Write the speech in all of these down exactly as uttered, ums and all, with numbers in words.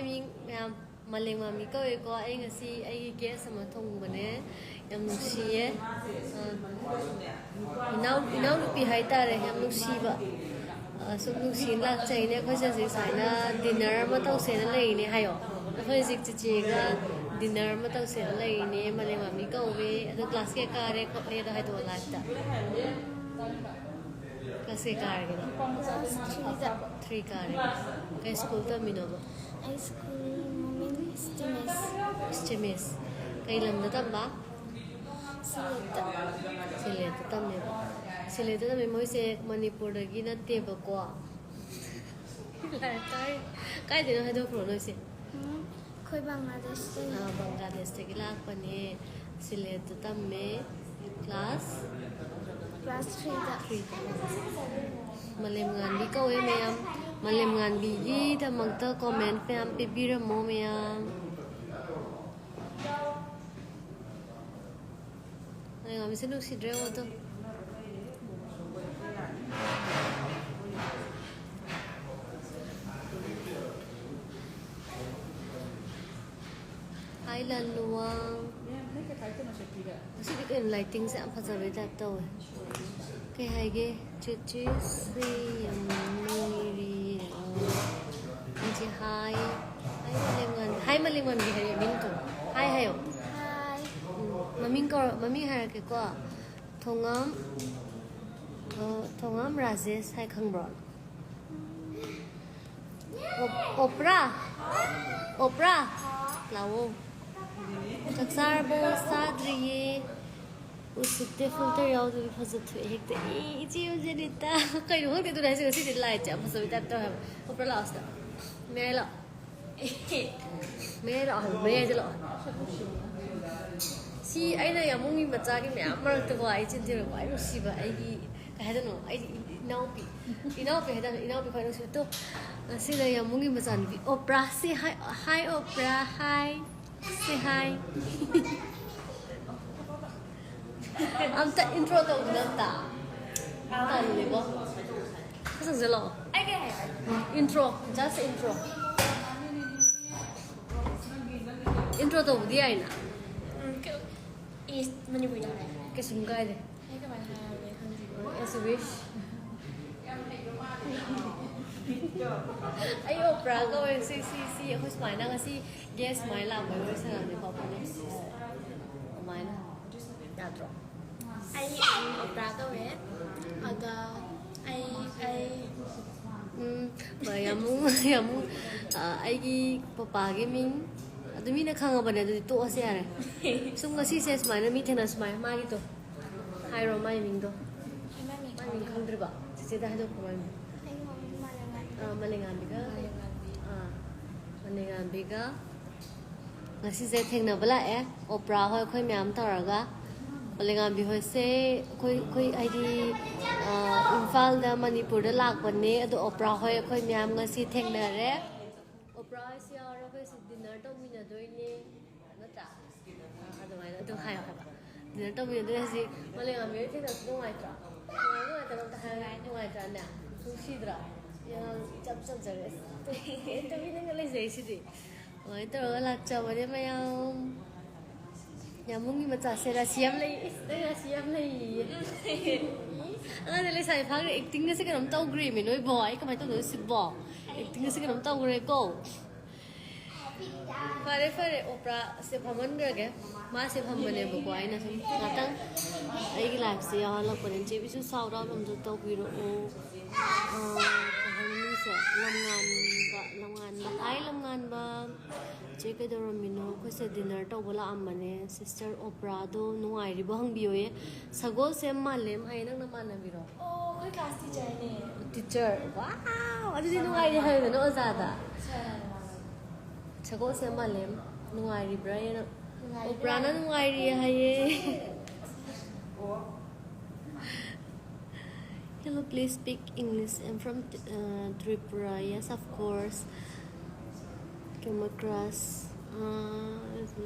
ꯃꯤ ꯃꯌꯥꯝ, ꯃꯥꯂꯦꯝꯉꯥꯟꯕꯤ ꯀꯧꯋꯦꯀꯣ꯫ ꯑꯩ ꯉꯁꯤ ꯑꯩꯒꯤ ꯒꯦꯁ ꯑꯃ ꯊꯣꯡꯕꯅꯦ꯫ ꯌꯥꯝ ꯅꯨꯡꯁꯤꯌꯦ꯫ ꯑ, ꯏꯅꯥꯎ, ꯏꯅꯥꯎꯅꯨꯄꯤ ꯍꯥꯏꯇꯥꯔꯦ, ꯌꯥꯝ ꯅꯨꯡꯁꯤꯕ꯫ ꯑ, ꯁꯨꯝ ꯅꯨꯡꯁꯤꯅ ꯂꯥꯛꯆꯩꯅꯦ꯫ ꯑꯩꯈꯣꯏꯁꯦ ꯍꯧꯖꯤꯛ ꯁꯨꯃꯥꯏꯅ ꯗꯤꯟꯅꯔ ꯑꯃ ꯇꯧꯁꯦꯅ ꯂꯩꯔꯤꯅꯦ ꯍꯥꯏꯌꯣ꯫ ꯑꯩꯈꯣꯏ ꯍꯧꯖꯤꯛ ꯆꯤꯆꯦꯒ ꯗꯤꯟꯅꯔ ꯑꯃ ꯇꯧꯁꯦꯅ ꯂꯩꯔꯤꯅꯦ꯫ ꯃꯥꯂꯦꯝꯉꯥꯟꯕꯤ ꯀꯧꯋꯦ, ꯑꯗꯣ ꯀ꯭ꯂꯥꯁ ꯀꯌꯥ ꯀꯥꯔꯦ ꯈꯣꯠꯂꯦ ꯑꯗꯣ ꯍꯥꯏꯗꯣꯛꯑꯣ ꯂꯥꯏꯐꯇ꯫ ꯀ꯭ꯂꯥꯁ ꯀꯌꯥ ꯀꯥꯔꯒꯦ? ꯀ꯭ꯂꯥꯁ ꯊ꯭ꯔꯤꯗ꯫ ꯊ꯭ꯔꯤ ꯀꯥꯔꯦ꯫ ꯀꯩ ꯁ꯭ꯀꯨꯜ ꯇꯝꯃꯤꯅꯣꯕ? ꯑꯩ ꯁ꯭ꯀꯨꯜ ꯃꯃꯤꯡ ꯁ꯭ꯇꯤꯃꯦꯁ꯫ ꯁ꯭ꯇꯤꯃꯦꯁ꯫ ꯀꯩ ꯂꯝꯗ ꯇꯝꯕ? ꯁꯤꯂꯦꯠꯇ꯫ ꯁꯤꯂꯦꯠꯇ ꯇꯝꯃꯦꯕ꯫ ꯁꯤꯂꯦꯠꯇ ꯇꯝꯃꯦ꯫ ꯃꯣꯏꯁꯦ ꯃꯅꯤꯄꯨꯔꯗꯒꯤ ꯅꯠꯇꯦꯕꯀꯣ꯫ ꯂꯥꯏꯔꯤꯛ ꯇꯥꯛꯏ꯫ ꯀꯥꯏꯗꯩꯅꯣ ꯍꯥꯏꯗꯣꯛꯈ꯭ꯔꯣ ꯅꯣꯏꯁꯦ꯫ ꯎꯝ, ꯑꯩꯈꯣꯏ ꯕꯪꯒ꯭ꯂꯥꯗꯦꯁꯇꯒꯤ꯫ ꯑꯥ, ꯕꯪꯒ꯭ꯂꯥꯗꯦꯁꯇꯒꯤ ꯂꯥꯛꯄꯅꯦ꯫ ꯁꯤꯂꯦꯠꯇ ꯇꯝꯃꯦ꯫ ꯀ꯭ꯂꯥꯁ? ꯀ꯭ꯂꯥꯁ ꯊ꯭ꯔꯤꯗ꯫ ꯊ꯭ꯔꯤꯗ꯫ ꯃꯥꯂꯦꯝꯉꯥꯟꯕꯤ ꯀꯧꯋꯦ ꯃꯌꯥꯝ꯫ ꯃꯥꯂꯦꯝꯉꯥꯟꯕꯤꯒꯤꯗꯃꯛꯇ ꯀꯣꯃꯦꯟ ꯃꯌꯥꯝ ꯄꯤꯕꯤꯔꯝꯃꯣ ꯃꯌꯥꯝ꯫ ꯃꯥꯂꯦꯝꯉꯥꯟꯕꯤꯁꯦ ꯅꯨꯡꯁꯤꯗ꯭ꯔꯦ ꯑꯗꯣ꯫ ꯍꯥꯏ ꯂꯥꯂꯨꯋꯥꯡ꯫ ꯉꯁꯤꯗꯤ ꯀꯩꯅꯣ ꯂꯥꯏꯇꯤꯡꯁꯦ ꯌꯥꯝ ꯐꯖꯕꯩ ꯇꯥꯏꯞ ꯇꯧꯋꯦ꯫ ꯀꯩ ꯍꯥꯏꯒꯦ? ꯆꯦꯆꯦꯁꯦ ꯌꯥꯝ ꯅꯨꯡꯉꯥꯏꯔꯤ꯫ ꯑꯣ꯫ ꯆꯦꯆꯦ ꯍꯥꯏ꯫ ꯍꯥꯏ ꯃꯥꯂꯦꯝꯉꯥꯟꯕꯤ꯫ ꯍꯥꯏ ꯃꯥꯂꯦꯝꯉꯥꯟꯕꯤ ꯍꯥꯏꯌꯣ ꯃꯤꯡꯗꯣ꯫ ꯍꯥꯏ ꯍꯥꯏꯌꯣ꯫ ꯍꯥꯏ꯫ ꯎꯝ, ꯃꯃꯤꯡ ꯀꯧꯔ-, ꯃꯃꯤꯡ ꯍꯥꯏꯔꯛꯀꯦꯀꯣ꯫ ꯊꯣꯉꯥꯝ, ꯑ, ꯊꯣꯉꯥꯝ ꯔꯥꯖꯦꯁ ꯍꯥꯏ ꯈꯪꯕ꯭ꯔꯣ? ꯑꯣ-, ꯑꯣꯄ꯭ꯔꯥ? ꯑꯣꯄ꯭ꯔꯥ? ꯂꯥꯛꯑꯣ꯫ ꯆꯥꯛ ꯆꯥꯔꯕꯣ? ꯆꯥꯗ꯭ꯔꯤꯌꯦ꯫ ꯎꯁꯤꯠꯇꯦ, ꯐꯤꯜꯇꯔ ꯌꯥꯎꯗꯕꯤ ꯐꯖꯊꯣꯛꯑꯦ ꯍꯦꯛꯇ꯫ ꯑꯦ, ꯏꯆꯦ ꯖꯦꯅꯤꯇꯥ꯫ ꯀꯩꯅꯣ ꯈꯪꯗꯦ, ꯑꯗꯨꯅ ꯍꯥꯏꯁꯦ ꯉꯁꯤꯗꯤ ꯂꯥꯏꯠꯁꯦ ꯌꯥꯝ ꯐꯖꯕꯩ ꯇꯥꯏꯞ ꯇꯧꯋꯦ ꯍꯥꯏꯕ꯫ ꯑꯣꯄ꯭ꯔꯥ ꯂꯥꯛꯑꯣ ꯁꯤꯗ꯫ ꯃꯌꯥꯏ ꯂꯥꯛꯑꯣ꯫ ꯃꯌꯥꯏ ꯂꯥꯛꯑꯣ ꯍꯥꯏꯕ, ꯃꯌꯥꯏꯗ ꯂꯥꯛꯑꯣ꯫ ꯁꯤ ꯑꯩꯅ ꯌꯥꯝꯕꯨꯡꯒꯤ ꯃꯆꯥꯒꯤ ꯃꯌꯥꯝ ꯃꯔꯛꯇꯀꯣ, ꯑꯩ ꯆꯤꯟ ꯊꯤꯔꯣꯏ, ꯈ꯭ꯋꯥꯏ ꯅꯨꯡꯁꯤꯕ ꯑꯩꯒꯤ, ꯀꯩ ꯍꯥꯏꯗꯣꯏꯅꯣ, ꯑꯩꯒꯤ ꯏꯅꯥꯎꯄꯤ, ꯏꯅꯥꯎꯄꯤ ꯍꯥꯏꯇꯥꯔꯦ, ꯏꯅꯥꯎꯄꯤ ꯈ꯭ꯋꯥꯏ ꯅꯨꯡꯁꯤꯕ꯫ ꯇꯣ, ꯁꯤꯅ ꯌꯥꯝꯕꯨꯡꯒꯤ ꯃꯆꯥꯅꯨꯄꯤ ꯑꯣꯄ꯭ꯔꯥ꯫ Say hi, hi ꯑꯣꯄ꯭ꯔꯥ, hi꯫ Say hi꯫ ꯑꯝꯇ intro ꯇꯧꯗꯅ ꯑꯝꯇ꯫ ꯇꯜꯂꯦꯕꯣ꯫ ꯈꯔ ꯆꯪꯁꯤꯜꯂꯛꯑꯣ꯫ ꯑꯩ ꯀꯩ ꯍꯥꯏ? Intro, just intro꯫ ꯏꯟꯇ꯭ꯔꯣ ꯇꯧꯕꯗꯤ ꯌꯥꯏꯅ꯫ ꯎꯝ, ꯀ- ꯏꯁ, ꯃꯅꯤꯄꯨꯔꯤꯗ ꯍꯥꯏꯔꯦ꯫ ꯀꯩꯁꯨꯝ ꯀꯥꯏꯗꯦ꯫ ꯑꯩ ꯀꯃꯥꯏꯅ ꯍꯥꯏꯔꯒꯦ ꯈꯪꯗꯦ꯫ As you wish. ꯑꯩ ꯑꯣꯄ꯭ꯔꯥ ꯀꯧꯋꯦ꯫ ꯁꯤ ꯁꯤ ꯁꯤ ꯑꯩꯈꯣꯏ ꯁꯨꯃꯥꯏꯅ ꯉꯁꯤ ꯒꯦꯁ ꯁꯨꯃꯥꯏꯅ ꯂꯥꯛꯄꯒꯤ ꯋꯥꯔꯤ ꯁꯥꯟꯅꯕꯅꯦꯀꯣ꯫ ꯑꯗꯨꯃꯥꯏꯅ ꯌꯥꯗ꯭ꯔꯣ? ꯑꯩ ꯑꯣꯄ꯭ꯔꯥ ꯀꯧꯋꯦ꯫ ꯑꯗ ꯑꯩ ꯑꯩ ꯎꯝ, ꯌꯥꯝꯕꯨꯡ ꯌꯥꯝꯕꯨꯡ ꯑ, ꯑꯩꯒꯤ ꯄꯄꯥꯒꯤ ꯃꯤꯡ ꯑꯗꯨ ꯃꯤꯅ ꯈꯪꯉꯕꯅꯦ꯫ ꯑꯗꯨꯗꯤ ꯇꯣꯛꯑꯁꯦ ꯌꯥꯔꯦ꯫ ꯁꯨꯝ ꯉꯁꯤꯁꯦ ꯁꯨꯃꯥꯏꯅ ꯃꯤ ꯊꯦꯡꯅ ꯁꯨꯃꯥꯏꯅ ꯃꯥꯒꯤꯗꯣ ꯍꯥꯏꯔꯣ꯫ ꯃꯥꯏ ꯃꯤꯡꯗꯣ ꯃꯥꯏ ꯃꯤꯡ ꯈꯪꯗ꯭ꯔꯤꯕ? ꯆꯤꯆꯦꯗ ꯍꯥꯏꯗꯣꯛꯈ꯭ꯔꯣ ꯃꯥꯏ ꯃꯤꯡ꯫ ꯑꯩ ꯃꯃꯤꯡ ꯃꯥꯂꯦꯝꯉꯥꯟꯕꯤ꯫ ꯑꯥ, ꯃꯂꯦꯉꯥꯟꯕꯤꯒ ꯃꯥꯂꯦꯝꯉꯥꯟꯕꯤ꯫ ꯑꯥ, ꯃꯂꯦꯉꯥꯟꯕꯤꯒ ꯉꯁꯤꯁꯦ ꯊꯦꯡꯅꯕ ꯂꯥꯛꯑꯦ꯫ ꯑꯣꯄ꯭ꯔꯥ ꯍꯣꯏ ꯑꯩꯈꯣꯏ ꯃꯌꯥꯝ ꯇꯧꯔꯒ꯫ ꯃꯂꯦꯉꯥꯟꯕꯤ ꯍꯣꯏꯁꯦ ꯑꯩꯈꯣꯏ ꯑꯩꯈꯣꯏ ꯍꯥꯏꯗꯤ ꯑꯥ, ꯏꯝꯐꯥꯜꯗ ꯃꯅꯤꯄꯨꯔꯗ ꯂꯥꯛꯄꯅꯦ꯫ ꯑꯗꯣ ꯑꯣꯄ꯭ꯔꯥ ꯍꯣꯏ ꯑꯩꯈꯣꯏ ꯃꯌꯥꯝ ꯉꯁꯤ ꯊꯦꯡꯅꯔꯦ꯫ ꯑꯣꯄ꯭ꯔꯥ ꯍꯣꯏꯁꯦ ꯌꯥꯎꯔꯒ ꯑꯩꯈꯣꯏꯁꯦ ꯗꯤꯟꯅꯔ ꯇꯧꯃꯤꯟꯅꯗꯣꯏꯅꯦ꯫ ꯅꯠꯇ꯭ꯔꯥ? ꯑꯥ, ꯑꯗꯨꯃꯥꯏꯅ ꯑꯗꯨ ꯍꯥꯏꯌꯣ ꯍꯥꯏꯕ꯫ ꯗꯤꯟꯅꯔ ꯇꯧꯃꯤꯟꯅꯗꯣꯏꯅꯦ꯫ ꯍꯧꯖꯤꯛ ꯃꯂꯦꯉꯥꯟꯕꯤ ꯍꯣꯏ ꯊꯦꯡꯅꯕꯁꯦ ꯅꯨꯡꯉꯥꯏꯇ꯭ꯔꯣ? ꯅꯨꯡꯉꯥꯏꯕ ꯅꯨꯡꯉꯥꯏꯇꯕ ꯑꯝꯇ ꯍꯥꯏꯌꯨ꯫ ꯅꯨꯡꯉꯥꯏꯇ꯭ꯔꯥꯅꯦ? ꯅꯨꯡꯁꯤꯗ꯭ꯔꯥ? ꯌꯥꯝ ꯏꯆꯝ ꯆꯝꯖꯔꯦ꯫ ꯑꯁ, ꯇꯨꯃꯤꯟꯅꯒ ꯂꯩꯖꯩꯁꯤꯗꯤ꯫ ꯑꯗꯨꯃꯥꯏꯅ ꯇꯧꯔꯒ ꯂꯥꯛꯆꯕꯅꯦ ꯃꯌꯥꯝ꯫ ꯌꯥꯝꯕꯨꯡꯒꯤ ꯃꯆꯥꯁꯦ ꯔꯥꯁꯤ ꯌꯥꯝ ꯂꯩ꯫ ꯏꯁ, ꯅꯪ ꯔꯥꯁꯤ ꯌꯥꯝ ꯂꯩꯌꯦ꯫ ꯑꯉꯥꯡꯗ ꯂꯩꯁꯥꯕꯤ ꯐꯥꯈ꯭ꯔꯦ꯫ ꯑꯦꯛꯇꯤꯡꯒꯁꯦ ꯀꯩꯅꯣꯝ ꯇꯧꯈ꯭ꯔꯦꯃꯤ ꯅꯣꯏꯕꯣ꯫ ꯑꯩ ꯀꯃꯥꯏꯅ ꯇꯧꯗꯣꯏꯅꯣ ꯁꯤꯕꯣ? ꯑꯦꯛꯇꯤꯡꯒꯁꯦ ꯀꯩꯅꯣꯝ ꯇꯧꯈ꯭ꯔꯦꯀꯣ꯫ ꯐꯔꯦ ꯐꯔꯦ, ꯑꯣꯄ꯭ꯔꯥꯁꯦ ꯐꯝꯍꯟꯈ꯭ꯔꯒꯦ꯫ ꯃꯥꯁꯦ ꯐꯝꯕꯅꯦꯕꯀꯣ꯫ ꯑꯩꯅ ꯁꯨꯝ ꯉꯥꯛꯇꯪ ꯑꯩꯒꯤ ꯂꯥꯏꯐꯁꯦ ꯌꯥꯎꯍꯜꯂꯛꯄꯅꯦ꯫ ꯆꯦꯕꯤꯁꯨ ꯁꯥꯎꯠ ꯑꯥꯎꯠ ꯑꯝꯇ ꯇꯧꯕꯤꯔꯛꯑꯣ꯫ ꯑꯥ, ꯀꯩ ꯍꯥꯏꯅꯤ, ꯃꯤꯡꯁꯦ? ꯂꯝꯉꯥꯟꯕ, ꯂꯝꯉꯥꯟꯕ꯫ ꯍꯥꯏ, ꯂꯝꯉꯥꯟꯕ꯫ ꯆꯦ, ꯀꯩꯗꯧꯔꯝꯃꯤꯅꯣ? ꯑꯩꯈꯣꯏꯁꯦ ꯗꯤꯟꯅꯔ ꯇꯧꯕ ꯂꯥꯛꯑꯝꯕꯅꯦ꯫ ꯁꯤꯁꯇꯔ ꯑꯣꯄ꯭ꯔꯥꯗꯣ ꯅꯨꯡꯉꯥꯏꯔꯤꯕꯣ ꯍꯪꯕꯤꯌꯣꯌꯦ꯫ ꯁꯒꯣꯜꯁꯦꯝ ꯃꯥꯂꯦꯝ ꯍꯥꯏꯌꯦ, ꯅꯪ ꯅꯃꯥꯟꯅꯕꯤꯔꯣ? ꯑꯣ, ꯑꯩꯈꯣꯏ ꯀ꯭ꯂꯥꯁ ꯇꯤꯆꯔꯅꯦ꯫ ꯇꯤꯆꯔ꯫ ꯋꯥꯎ! ꯑꯗꯨꯗꯤ ꯅꯨꯡꯉꯥꯏꯔꯤ ꯍꯥꯏꯌꯨꯗꯅ ꯑꯣꯖꯥꯗ꯫ ꯁꯥꯔ ꯃꯥꯂꯦꯝ꯫ ꯁꯒꯣꯜꯁꯦꯝ ꯃꯥꯂꯦꯝ, ꯅꯨꯡꯉꯥꯏꯔꯤꯕ꯭ꯔꯥ ꯍꯥꯏꯅ꯫ ꯅꯨꯡꯉꯥꯏꯔꯤꯕ꯭ꯔꯥ? ꯑꯣꯄ꯭ꯔꯥꯅ ꯅꯨꯡꯉꯥꯏꯔꯤ ꯍꯥꯏꯌꯦ꯫ Hello, please speak English. I'm from uh, Tripura. Yes, of course. Kema class. Uh,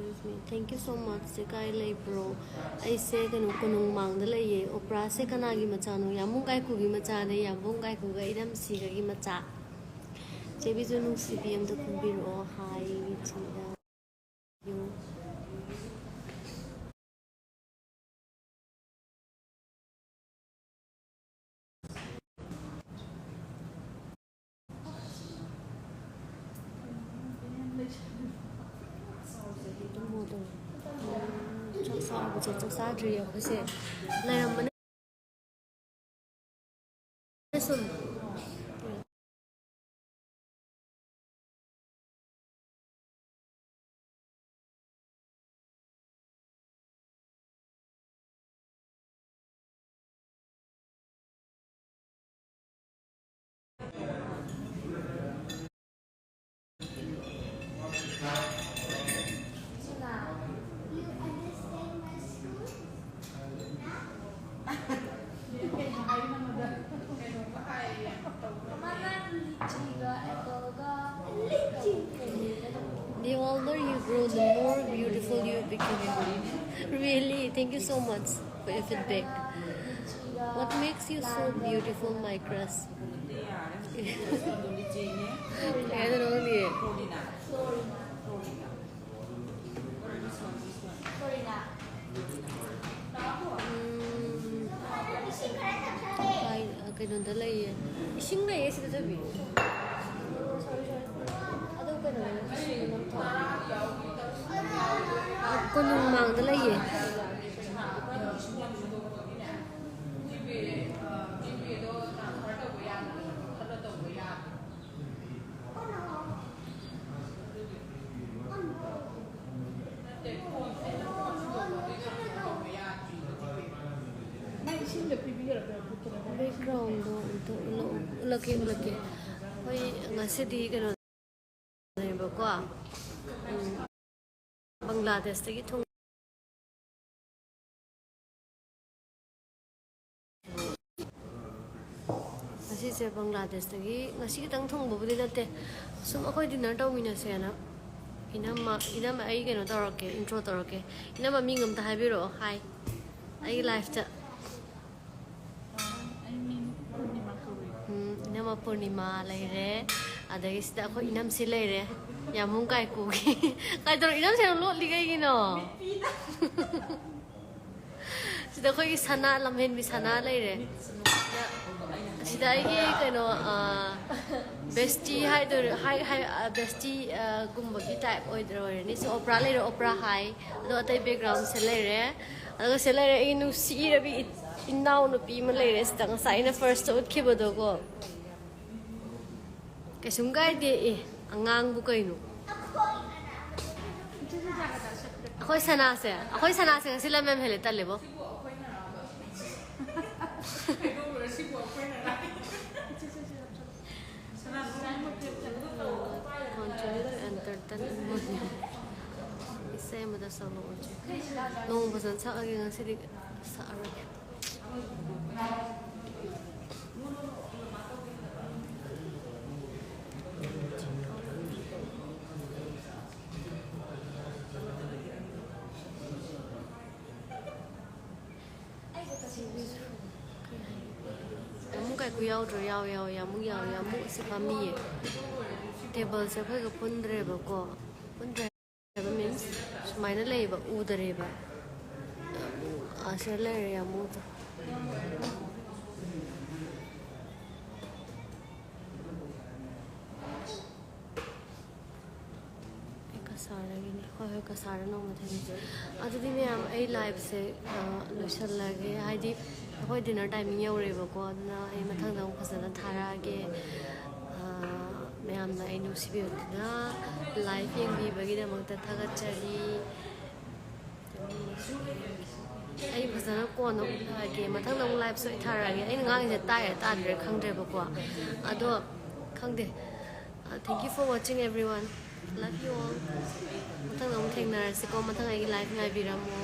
thank you so much. ꯁꯦ ꯀꯥꯏ ꯂꯩꯕ꯭ꯔꯣ? ꯑꯩꯁꯦ ꯀꯩꯅꯣ, ꯀꯣꯅꯨꯡ ꯃꯥꯡꯗ ꯂꯩꯌꯦ꯫ ꯑꯣꯄ꯭ꯔꯥꯁꯦ ꯀꯅꯥꯒꯤ ꯃꯆꯥꯅꯣ? ꯌꯥꯝꯕꯨꯡ ꯀꯥꯏꯀꯨꯒꯤ ꯃꯆꯥꯅꯦ꯫ ꯌꯥꯝꯕꯨꯡ ꯀꯥꯏꯀꯨꯒ ꯏꯅꯝꯁꯤꯒꯒꯤ ꯃꯆꯥ꯫ ꯆꯦꯕꯤꯁꯨ ꯅꯨꯡꯁꯤꯕꯤ ꯑꯝꯇ ꯈꯨꯝꯕꯤꯔꯛꯑꯣ꯫ ꯍꯥꯏ, ꯆꯤꯗ꯫ ꯆꯥꯛ ꯆꯥꯗ꯭ꯔꯤ ꯑꯩꯈꯣꯏꯁꯦ꯫ ꯂꯩꯔꯝꯕꯅꯦ ꯁꯨꯝ꯫ The older you grow, the more beautiful you become. Really, thank you so much for your feedback. What makes you so beautiful, my crush? I don't know. ꯎꯝ, ꯀꯩꯅꯣꯗ ꯂꯩꯌꯦ꯫ ꯏꯁꯤꯡ ꯂꯩꯌꯦ ꯁꯤꯗ, ꯊꯣꯏꯕꯤ꯫ ꯑꯗꯣ ꯀꯩꯅꯣ, ꯀꯣꯅꯨꯡ ꯃꯥꯡꯗ ꯂꯩꯌꯦ꯫ Background ꯗꯣ ꯑꯝꯇ ꯎꯠꯂꯛꯑꯣ꯫ ꯎꯠꯂꯛꯀꯦ, ꯎꯠꯂꯛꯀꯦ꯫ ꯑꯩꯈꯣꯏ ꯉꯁꯤꯗꯤ ꯀꯩꯅꯣꯅꯦꯕꯀꯣ, ꯎꯝ, ꯕꯪꯒ꯭ꯂꯥꯗꯦꯁꯇꯒꯤ ꯊꯨꯡ-, ꯉꯁꯤꯁꯦ ꯕꯪꯒ꯭ꯂꯥꯗꯦꯁꯇꯒꯤ, ꯉꯁꯤ ꯈꯤꯇꯪ ꯊꯨꯡꯕꯕꯨꯗꯤ ꯅꯠꯇꯦ, ꯁꯨꯝ ꯑꯩꯈꯣꯏ dinner ꯇꯧꯃꯤꯟꯅꯁꯦꯅ꯫ ꯏꯅꯝꯃ, ꯏꯅꯝꯃ, ꯑꯩ ꯀꯩꯅꯣ ꯇꯧꯔꯛꯀꯦ, intro ꯇꯧꯔꯛꯀꯦ꯫ ꯏꯅꯝꯃ, ꯃꯤꯡ ꯑꯝꯇ ꯍꯥꯏꯕꯤꯔꯛꯑꯣ꯫ Hi꯫ ꯑꯩꯒꯤ live ꯇ꯫ ꯑꯩ ꯃꯤꯡ ꯄꯨꯔꯅꯤꯃꯥ ꯀꯧꯏ꯫ ꯎꯝ, ꯏꯅꯝꯃ ꯄꯨꯔꯅꯤꯃꯥ ꯂꯩꯔꯦ, ꯑꯗꯒꯤ ꯁꯤꯗ ꯑꯩꯈꯣꯏ ꯏꯅꯝꯁꯤ ꯂꯩꯔꯦ꯫ ꯌꯥꯝꯕꯨꯡ ꯀꯥꯏꯀꯨꯒꯤ꯫ ꯀꯥꯏꯗꯧꯔ ꯏꯅꯝꯁꯦ ꯌꯥꯝ ꯂꯣꯠꯂꯤ ꯀꯩꯒꯤꯅꯣ? ꯃꯤꯠꯄꯤꯗ꯫ ꯁꯤꯗ ꯑꯩꯈꯣꯏꯒꯤ ꯁꯅꯥ, ꯂꯝꯍꯦꯟꯕꯤ ꯁꯅꯥ ꯂꯩꯔꯦ꯫ ꯑꯁꯤꯗ ꯑꯩꯒꯤ ꯀꯩꯅꯣ, ꯕꯦꯁꯇꯤ ꯍꯥꯏꯗꯣꯏꯔ, ꯍꯥꯏ ꯍꯥꯏ, ꯕꯦꯁꯇꯤ ꯒꯨꯝꯕꯒꯤ ꯇꯥꯏꯞ ꯑꯣꯏꯔꯅꯤ꯫ ꯁꯤ ꯑꯣꯄ꯭ꯔꯥ ꯂꯩꯔꯦ, ꯑꯣꯄ꯭ꯔꯥ ꯍꯥꯏ꯫ ꯑꯗꯣ ꯑꯇꯩ ꯕꯦꯛꯒ꯭ꯔꯥꯎꯟꯁꯦ ꯂꯩꯔꯦ꯫ ꯑꯗꯨꯒ ꯁꯤ ꯂꯩꯔꯦ ꯑꯩꯒꯤ ꯅꯨꯡꯁꯤꯔꯕꯤ ꯏ- ꯏꯅꯥꯎ ꯅꯨꯄꯤ ꯑꯃ ꯂꯩꯔꯦ꯫ ꯁꯤꯗ ꯉꯁꯥꯏ ꯑꯩꯅ ꯐꯥꯔꯁꯇ ꯎꯠꯈꯤꯕꯗꯣꯀꯣ꯫ ꯀꯩꯁꯨꯝ ꯀꯥꯏꯗꯦ꯫ ꯑꯦ, ꯑꯉꯥꯡꯕꯨ ꯀꯩꯅꯣ? ꯑꯩꯈꯣꯏ ꯁꯅꯥꯁꯦ, ꯑꯩꯈꯣꯏ ꯁꯅꯥꯁꯦ ꯉꯁꯤ ꯂꯝ ꯌꯥꯝ ꯍꯦꯜꯂꯦ, ꯇꯜꯂꯦꯕꯣ꯫ Continue to entertain ꯃꯣꯏ꯫ ꯏꯁꯩ ꯑꯃꯗ ꯁꯛꯂꯛꯑꯣꯁꯦ꯫ ꯅꯣꯡ ꯐꯖꯅ ꯁꯛꯑꯒꯦ ꯉꯁꯤꯗꯤ꯫ ꯁꯛꯑꯔꯣꯏꯒꯦ꯫ ꯌꯥꯝꯃꯨ ꯀꯥꯏꯀꯨ ꯌꯥꯎꯗ꯭ꯔꯣ? ꯌꯥꯎ, ꯌꯥꯎ, ꯌꯥꯝꯃꯨ ꯌꯥꯎ, ꯌꯥꯝꯃꯨ ꯑꯁꯤ ꯐꯝꯃꯤꯌꯦ꯫ ꯇꯦꯕꯜꯁꯦ ꯑꯩꯈꯣꯏꯒ ꯄꯨꯟꯗ꯭ꯔꯦꯕꯀꯣ꯫ ꯄꯨꯟꯗ꯭ꯔꯦ ꯍꯥꯏꯕ means ꯁꯨꯃꯥꯏꯅ ꯂꯩꯌꯦꯕ, ꯎꯗꯔꯦꯕ꯫ ꯑꯁꯤꯗ ꯂꯩꯔꯦ ꯌꯥꯝꯃꯨꯗꯣ꯫ ꯑꯩ ꯀꯁꯥꯔꯗꯒꯤꯅꯦ꯫ ꯍꯣꯏ, ꯍꯣꯏ, ꯀꯁꯥꯔꯗ ꯅꯣꯡꯃ ꯊꯦꯡꯅꯁꯤ꯫ ꯑꯗꯨꯗꯤ ꯃꯌꯥꯝ, ꯑꯩ ꯂꯥꯏꯞꯁꯦ, ꯑ, ꯂꯣꯏꯁꯜꯂꯒꯦ꯫ ꯍꯥꯏꯗꯤ, ꯑꯩꯈꯣꯏ dinner timing ꯌꯧꯔꯦꯕꯀꯣ, ꯑꯗꯨꯅ ꯑꯩ ꯃꯊꯪꯗ ꯑꯃꯨꯛ ꯐꯖꯅ ꯊꯥꯔꯛꯑꯒꯦ꯫ ꯑ, ꯃꯌꯥꯝꯅ ꯑꯩ ꯅꯨꯡꯁꯤꯕꯤꯕꯗꯨꯅ, ꯂꯥꯏꯞ ꯌꯦꯡꯕꯤꯕꯒꯤꯗꯃꯛꯇ ꯊꯥꯒꯠꯆꯔꯤ꯫ ꯑꯩ ꯐꯖꯅ ꯀꯣꯟꯅ ꯎꯠꯂꯛꯑꯒꯦ꯫ ꯃꯊꯪꯗ ꯑꯃꯨꯛ ꯂꯥꯏꯞꯁꯨ ꯑꯩ ꯊꯥꯔꯛꯑꯒꯦ꯫ ꯑꯩꯅ ꯉꯥꯡꯉꯤꯁꯦ ꯇꯥꯏꯔ ꯇꯥꯗ꯭ꯔꯤꯔ ꯈꯪꯗ꯭ꯔꯦꯕꯀꯣ꯫ ꯑꯗꯣ ꯈꯪꯗꯦ꯫ Uh, thank you for watching, everyone. Love you all. ꯃꯊꯪꯗ ꯑꯃꯨꯛ ꯊꯦꯡꯅꯔꯁꯤꯀꯣ꯫ ꯃꯊꯪ ꯑꯩꯒꯤ ꯂꯥꯏꯞ ꯉꯥꯏꯕꯤꯔꯝꯃꯣ꯫